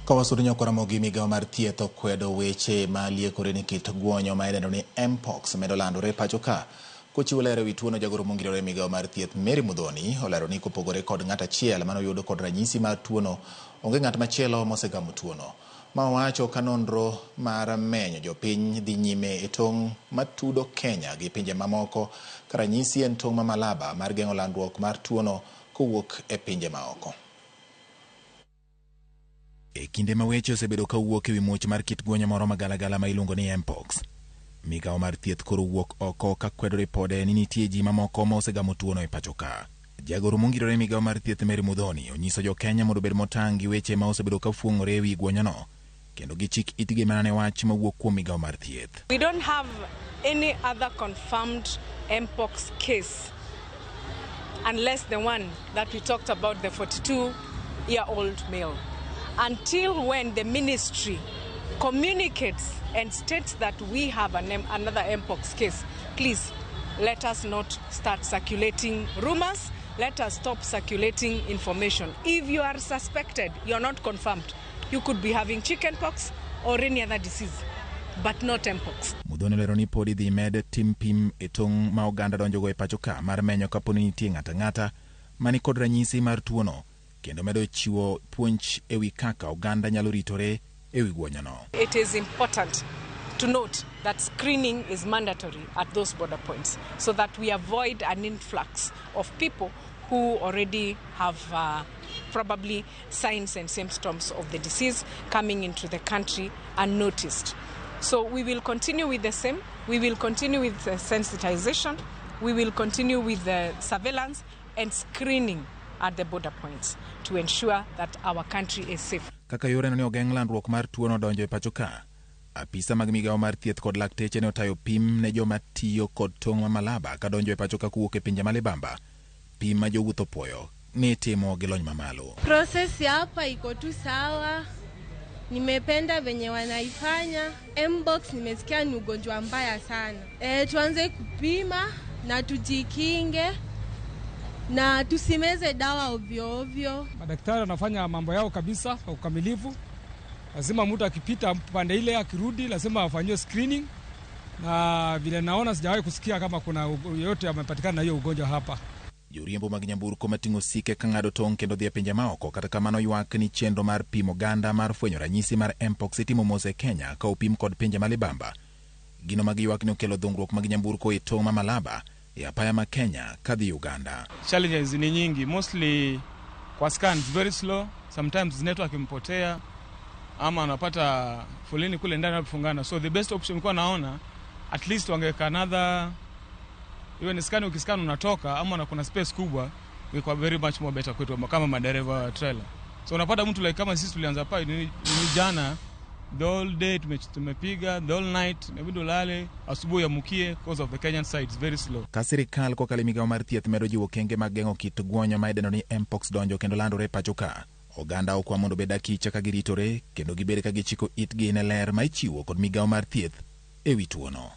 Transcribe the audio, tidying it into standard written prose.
Kawasudo nyoko Ramogi, migawo mar thieth okwedo weche ma liekore ni kit guonyo ma idendo ni Mpox medo landore e pacho ka. Kochiwo ler ewi tuono, jagoro mongirore e migawo mar thieth Mary Muthoni olero ni kopogore kod ng'at achiel manoyud kod ranyisi mar tuono, onge ng'at machielo mosegamo tuono. Ma owacho ka nonro mar menyo jopiny dhi nyime e tong' matudo Kenya gi pinje mamoko ka ranyisi en tong' ma Malaba mar geng'o landruok mar tuono kowuok e pinje maoko. E kinde ma weche osebedo ka wuok ewi muoch mar kit guonyo moro magalagala ma iluongo ni Mpox, migawo mar thieth koro wuok oko ka kwedo ripode ni nitie ji mamoko ma osegamo tuono e pacho ka. Jagoro mongirore e migawo mar thieth Mary Muthoni onyiso jo Kenya mondo obed motang' gi weche ma osebedo ka fuong'ore ewi guonyono kendo gichik itgi mana ne wach mawuok kuom migawo mar thieth. We don't have any other confirmed Mpox case unless the one that we talked about, the 42-year-old male. Until when the ministry communicates and states that we have another Mpox case, please let us not start circulating rumors. Let us stop circulating information. If you are suspected, you're not confirmed. You could be having chickenpox or any other disease, but not Mpox. Muthoni olero ni pod idhi med tim pim e tong' ma oganda donjogo e pacho ka mar menyo kapo ni nitie ng'ato ang'ata mani kod ranyisi mar tuono kendo medo chiwo puonj ewi kaka oganda nyalo ritore ewi guonyono. It is important to note that screening is mandatory at those border points so that we avoid an influx of people who already have probably signs and symptoms of the disease coming into the country unnoticed. So we will continue with the same. We will continue with the sensitization. We will continue with the surveillance and screening at the border points to ensure that our country is safe. Kaka yoreno ni ogeng' landruok mar tuono donjo e pacho ka, apisa mag migawo mar thieth kod lakteche ne otayo pim ne joma tiyo kod tong' ma Malaba kadonjo e pacho ka kowuok e pinje ma libamba. Pim ma jowuoth opuoyo ni itimo gi lony mamalo. Process ya hapa iko tu sawa, nimependa venye wanaifanya. Mpox nimesikia ni ugonjwa mbaya sana. Tuanze kupima na tujikinge na tusimeze dawa ovyo ovyo. Madaktari wanafanya mambo yao kabisa kwa ukamilifu. Lazima mtu akipita pande ile akirudi lazima afanyiwe screening, na vile naona sijawahi kusikia kama kuna yeyote amepatikana na hiyo ugonjwa hapa. Joriembo mag nyamburko mating'o osike ka ng'ado tong' kendo dhi e pinje maoko kata kamano ywak ni chenro mar pimo oganda mar fwenyo ranyisi mar Mpox itimo mos e Kenya ka opim kod pinje ma libamba. Gino ma giywak ni okelo dhungruok mag nyamburko e tong' ma Malaba e apaya ma Kenya kadhi Uganda. Challenges ni nyingi, mostly kwa scan it's very slow, sometimes network imepotea ama anapata foleni kule ndani wanapofungana. So the best option kwa naona at least wangeweka another, iwe ni scan, ukiscan unatoka ama na kuna space kubwa, ingekuwa very much more better kwetu kama madereva wa trailer. So unapata mtu like kama sisi tulianza pa ni jana, the whole day tumepiga, the whole night inabidi ulale, asubuhi amukie because of the Kenyan side it's very slow. Ka sirikal kokalo e migawo mar thieth medo jiwo okenge mag geng'o kit guonyo ma idendo ni Mpox donjo kendo landore e pacho ka. Oganda okwa mondo obed akicha ka giritore kendo gibed ka gichiko itgi ne ler ma ichiwo kod migawo mar thieth ewi tuono.